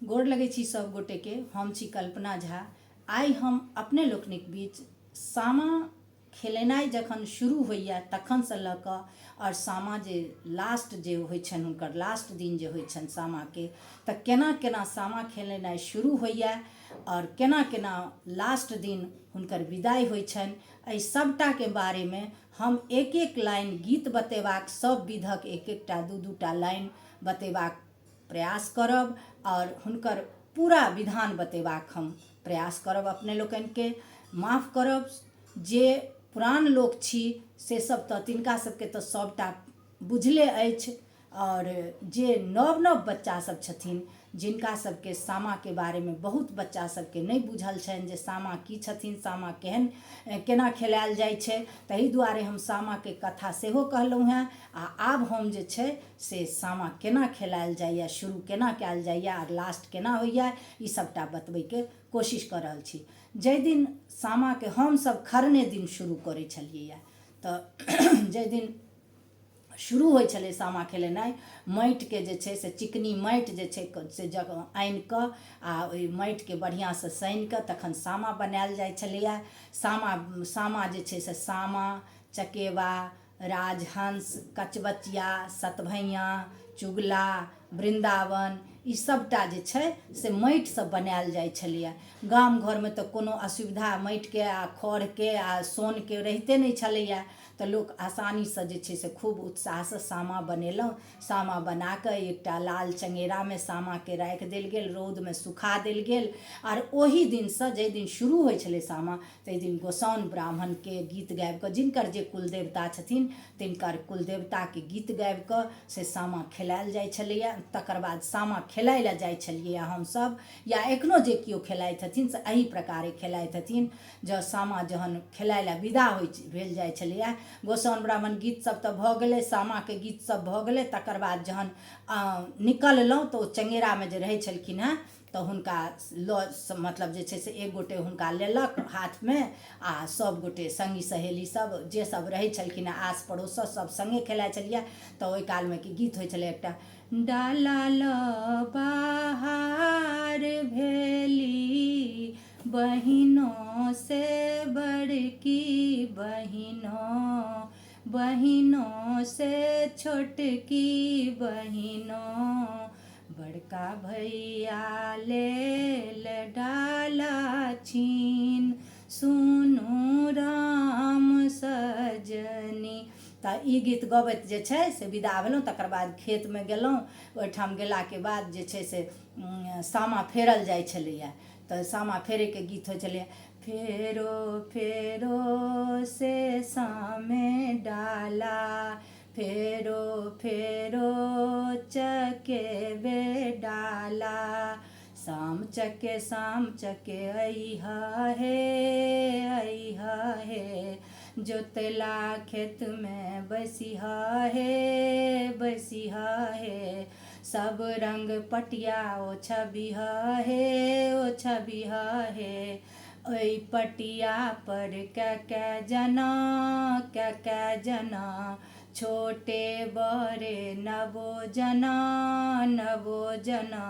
गोर लगै छी सब गोटेके। हम छी कल्पना झा। आइ हम अपने लोकनिक बीच सामा खेलेनाइ जखन शुरू होइए तखनसँ लऽ कऽ आओर सामा जे लास्ट जे होइ छनि, हुनकर लास्ट दिन जे होइ छनि सामाके, तऽ केना केना सामा खेलेनाइ शुरू होइए आओर केना केना लास्ट दिन हुनकर विदाइ होइ छनि, एहि सभटाके बारेमे हम एक एक लाइन गीत बतेबाक, सभ विधक एक एकटा दू दू टा लाइन बतेबाक प्रयास करब आओर हुनकर पूरा विधान बतेबाक हम प्रयास करब। अपने लोकनिके माफ करब, जे पुरान लोक छी से सब तऽ तिनका सबके तऽ सबटा बुझले अछि, आओर जे नव नव बच्चा सब छथिन जिनका सबके सामाके बारेमे बहुत बच्चा सबके नहि बुझल छनि जे सामा की छथिन, सामा केहन केना खेलायल जाइ छै, ताहि दुआरे हम सामाके कथा सेहो कहलहुँ हेँ। आ आब हम जे छै से सामा केना खेलायल जाइए, शुरू केना कयल जाइए आर लास्ट केना होइए, ई सभटा बतबैके कोशिश कऽ रहल छी। जाहि दिन सामाके हमसभ खरने दिन शुरू करै छलियैए, तऽ जाहि दिन शुरू होइ छलै सामा खेलेनाइ, माटिके जे छै से चिकनी माटि जे छै से जगह आनिकऽ आ ओहि माटिके बढ़िआँसँ सानिकऽ तखन सामा बनायल जाइ छलैए। सामा जे छै से सामा चकेबा, राजहंस, कचबचिया, सतभैया, चुगला, वृन्दावन, ई सभटा जे छै से माटिसँ बनायल जाइ छलैए। गाम घरमे तऽ कोनो असुविधा माटिके आ खढ़के आ सोनके रहिते नहि छलैए, तऽ लोक आसानीसँ जे छै से खूब उत्साहसँ सामा बनेलहुँ। सामा बना कऽ एकटा लाल चङ्गेरामे सामाके राखि देल गेल, रौदमे सुखा देल गेल। आर ओही दिनसँ जाहि दिन शुरू होइ छलै सामा, ताहि दिन गोसाउनि ब्राह्मणके गीत गाबि कऽ, जिनकर जे कुलदेवता छथिन तिनकर कुलदेवताके गीत गाबि कऽ से सामा खेलायल जाइ छलैए। तकर बाद सामा खेलाइ लए जाइ छलियैए हमसभ, या एखनो जे केओ खेलाइत हथिन से एही प्रकारे खेलाइत हथिन। जँ सामा जहन खेलाइ लए विदा होइ भेल जाइ छलैए, गोसाउनि ब्राह्मण गीत सब तऽ भऽ गेलै, सामाके गीत सब भऽ गेलै, तकर बाद जहन निकललहुँ तऽ ओ चङ्गेरामे जे रहै छलखिन हेँ तऽ हुनका लऽ मतलब जे छै से एक गोटे हुनका लेलक हाथमे आ सब गोटे सङ्गी सहेली सब जे सब रहै छलखिन हेँ आस पड़ोस सब सङ्गे खेलाइ छलियै। तऽ ओहि कालमे कि गीत होइ छलै एकटा, डाला लऽ बाहर भेली बहिनो से बड़की बहिनो, बहिनो से छोटकी बहिनो, बड़का भैया लेल डाला छीन सुनू राम सजनी। तऽ ई गीत गबैत जे छै से विदा भेलहुँ। तकर बाद खेतमे गेलहुँ। ओहिठाम गेलाके बाद जे छै से सामा फेरल जाइ छलैए, तऽ सामा फेरैके गीत होइ छलैए, फेरो फेरो से सामे डाला, फेरो फेरो चकेबे डाला, साम चके साम चके अइहा हे अइहा हे, जोतला खेतमे बैसिहा हे बैसिहा हे, सब रंग पटिया ओ छबिहा हे ओ छबिहा हे, ओहि पटिया पर कै कै जना कै कै जना, छोटे बड़े नवो जना नवो जना,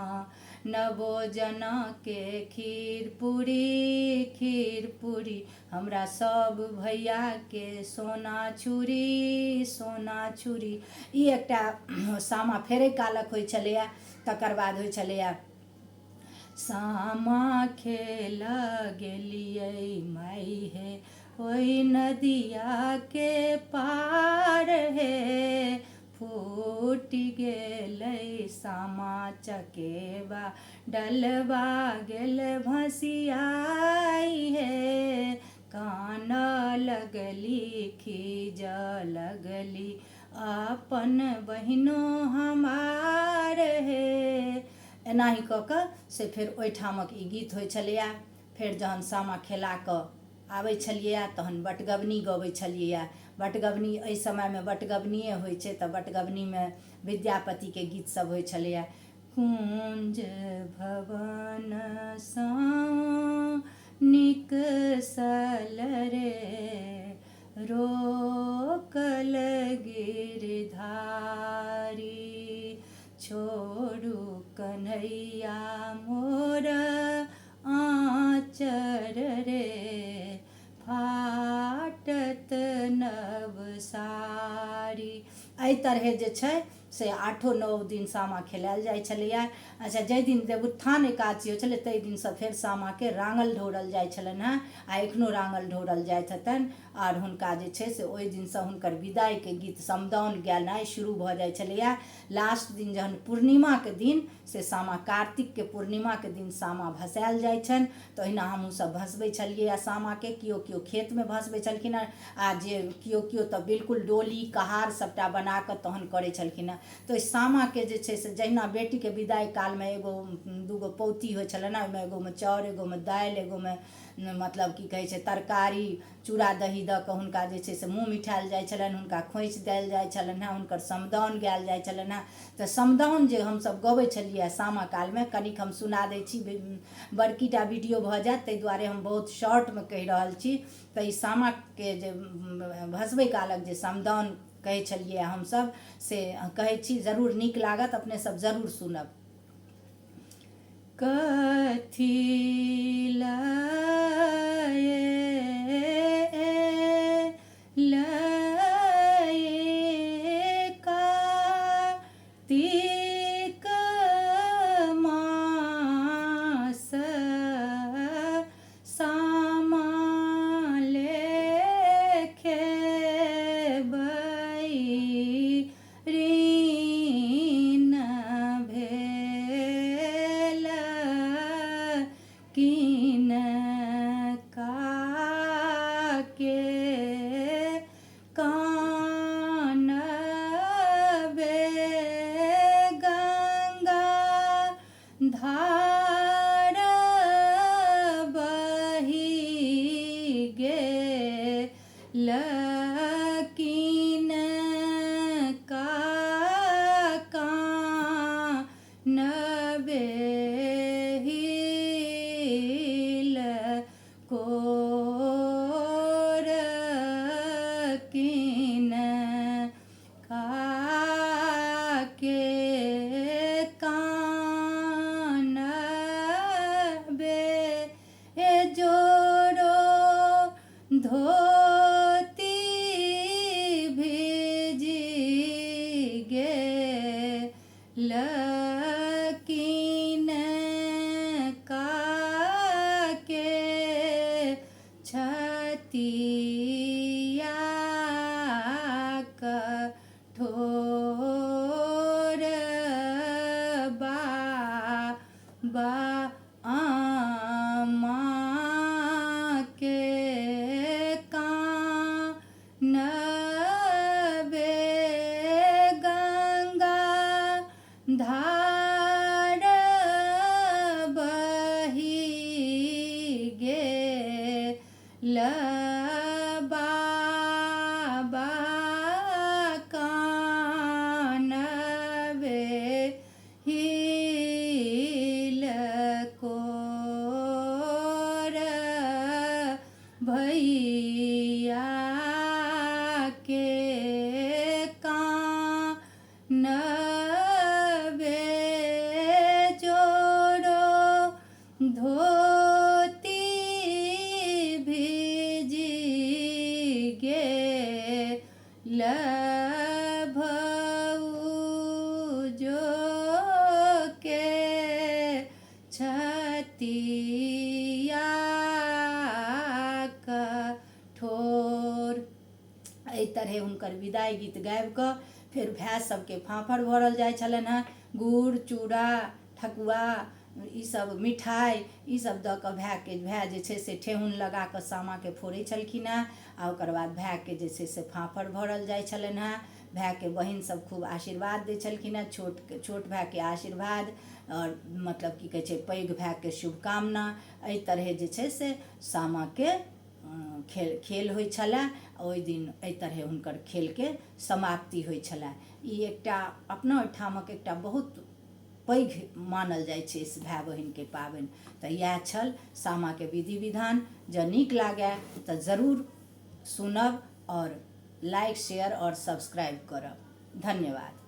नवो जना के खीर पूरी खीर पूरी, हमरा सब भैया के सोना छुरी सोना छुरी। ई एकटा सामा फेरै कालक होइ छलैए। तकर बाद होइ छलैए, सामा खेल गेलियै माइ हे ओहि नदियाके पार हे, फूटि गेलै सामा चकेबा डलबा गेल भसियाइ हे, कानऽ लगली खीजऽ लगली अपन बहिनो हमार हे। एनाही कऽ कऽ से फेर ओहिठामक ई गीत होइ छलैए। फेर जहन सामा खेला कऽ आबै छलियैए तहन बटगबनी गबै छलियैए। बटगबनी एहि समयमे बटगबनिए होइ छै, तऽ बटगबनीमे विद्यापतिके गीत सब होइ छलैए। कुञ्ज भवनसँ निकसल रे रोकल गिरधारी, छोड़ू कन्हैया मोर आँचर रे, फाटत नव साड़ी। एहि तरहे जे छै से 8 9 दिन सामा खेलायल जाइ छलैए। अच्छा, जाहि दिन देवोत्थान एकादशी होइ छलै ताहि दिनसँ फेर सामाके राङ्गल ढोरल जाइ छलनि हेँ, आ एखनो राङ्गल ढोरल जाइत हेतनि। आओर हुनका जे छै से ओहि दिनसँ हुनकर विदाइके गीत समदाउन गेनाइ शुरू भऽ जाइ छलैए। लास्ट दिन जहन पूर्णिमाके दिन से सामा, कार्तिकके पूर्णिमाके दिन सामा भसायल जाइ छनि, तऽ ओहिना हमहूँसभ भसबै छलियै सामाके। केओ केओ खेतमे भसबै छलखिन हेँ, आ जे केओ केओ तऽ बिल्कुल डोली कहार सभटा बना कऽ तहन करै छलखिन हेँ। तऽ ओहि सामाके जे छै से जहिना बेटीके विदाइ कालमे एगो दूगो पौती होइ छलनि हेँ, ओहिमे एगोमे चाउर, एगोमे दालि, एगोमे मतलब की कहै छै तरकारी, चूड़ा दही दऽ कऽ हुनका जे छै से मुँह मिठायल जाइ छलनि, हुनका खोँइछ देल जाइ छलनि हेँ, हुनकर समदाउन गायल जाइ छलनि हेँ। तऽ समदाउन जे हमसभ गबै छलियै सामा कालमे, कनिक हम सुना दै छी, बड़की टा वीडियो भऽ जायत ताहि दुआरे हम बहुत शॉर्टमे कहि रहल छी। तऽ ई सामाके जे भसबै कालक जे समदाउन कहै छलियै हमसभ से कहै छी, जरूर नीक लागत, अपने सब जरूर सुनब। कथी लए लए कार्तिक मास, सामा लेखेबै ऋण भेल किन काके कानबे, गंगा धार बही गेल किन कानबे हिल कोर, किन काके कानबे, जोरो धोती भीजी गेल किन काके छतिया कठोर, बाबा आमा के कानबे, गंगा धार बही गेल बाबा कानबे हिल कोर, भैया के कानबे, जोड़ो धोती भीजी गेल भौजो के छतिया कठोर। एहि तरहे हुनकर विदाइ गीत गाबि कऽ फेर भाय सबके फाँफड़ भरल जाइ छलनि हेँ। गुड़ चूड़ा ठकुआ ईसब मिठाइ ईसब दऽ कऽ भायके, भाय जे छै से ठेहुन लगा कऽ सामाके फोड़ै छलखिन हेँ, आ ओकर बाद भायके जे छै से फाँफड़ भरल जाइ छलनि हेँ। भायके बहिन सब खूब आशीर्वाद दै छलखिन हेँ, छोटके छोट भायके आशीर्वाद आओर मतलब की कहै छै पैघ भायके शुभकामना। एहि तरहे जे छै से सामाके खेल खेल होइ छलै। ओहि दिन एहि तरहे हुनकर खेलके समाप्ति होइ छलै। ई एकटा अपना ओहिठामक एकटा बहुत पैघ मानल जाइ छै इस भाय बहिनके पाबनि। तऽ इएह छल सामाके विधि विधान। जँ नीक लागए तऽ जरूर सुनब आओर लाइक, शेयर आओर सब्सक्राइब करब। धन्यवाद।